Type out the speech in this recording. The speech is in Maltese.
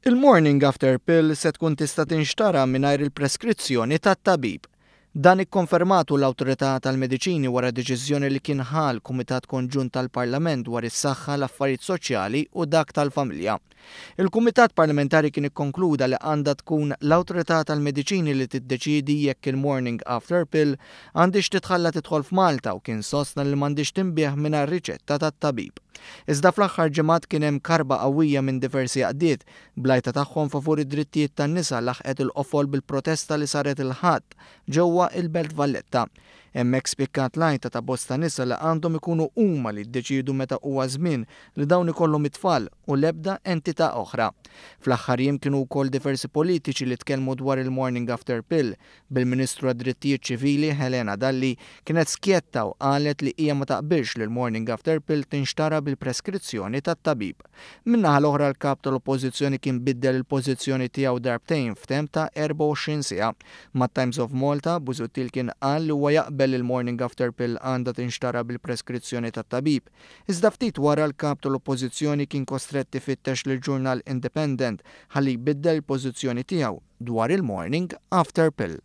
Il-morning after pill se tkun tista' tinxtara mingħajr il-preskrizzjoni tat-tabib. Dan ikkonfermatu l-Awtorità tal-Mediċini wara deċiżjoni li kien ħa l-Kumitat Konġunt tal-Parlament dwar is-Saħħa, l-Affarijiet Soċjali u dak tal-Familja. Il-Kumitat Parlamentari kien ikkonkluda li għandha tkun l-Awtorità tal-Mediċini li tiddeċiedi jekk il-morning after pill għandhiex titħalla tidħol f'Malta u kien sostna li m'għandhiex tinbiegħ mingħajr riċetta tat-tabib. Iżda fl-aħħar ġimgħat kien hemm karba qawwija minn diversi għaqdiet bl-għajta tagħhom favur id-drittijiet tan-nisa laħqet il-qofol bil-protesta li saret il-Ħadd ġewwa il-Belt Valletta. Hemmhekk spikkat l-għajta ta' bosta nisa li għandhom ikunu huma li jiddeċiedu meta huwa żmien li dawn ikollhom it-tfal u l-ebda entità oħra. Fl-aħħar jiem kienu wkoll diversi politiċi li tkellmu dwar il-morning after pill, bil-Ministru għad-Drittijiet Ċivili Helena Dalli kienet skjetta u qalet li hija ma taqbilx li l-morning after pill tinxtara bil-preskrizzjoni tat-tabib. Min-naħa l-oħra, l-kap tal-Oppożizzjoni kien biddel il-pożizzjoni tiegħu darbtejn f'temp ta' 24 siegħa. Mat-Times of Malta, Busuttil kien qal li huwa jaqbel li l-morning after pill għandha tinxtara bil-preskrizzjoni tat-tabib. Iżda ftit wara, l-kap tal-Oppożizzjoni kien kostrett ifittex lill-ġurnal Independent ħalli jbiddel il-pożizzjoni tiegħu dwar il-morning after pill.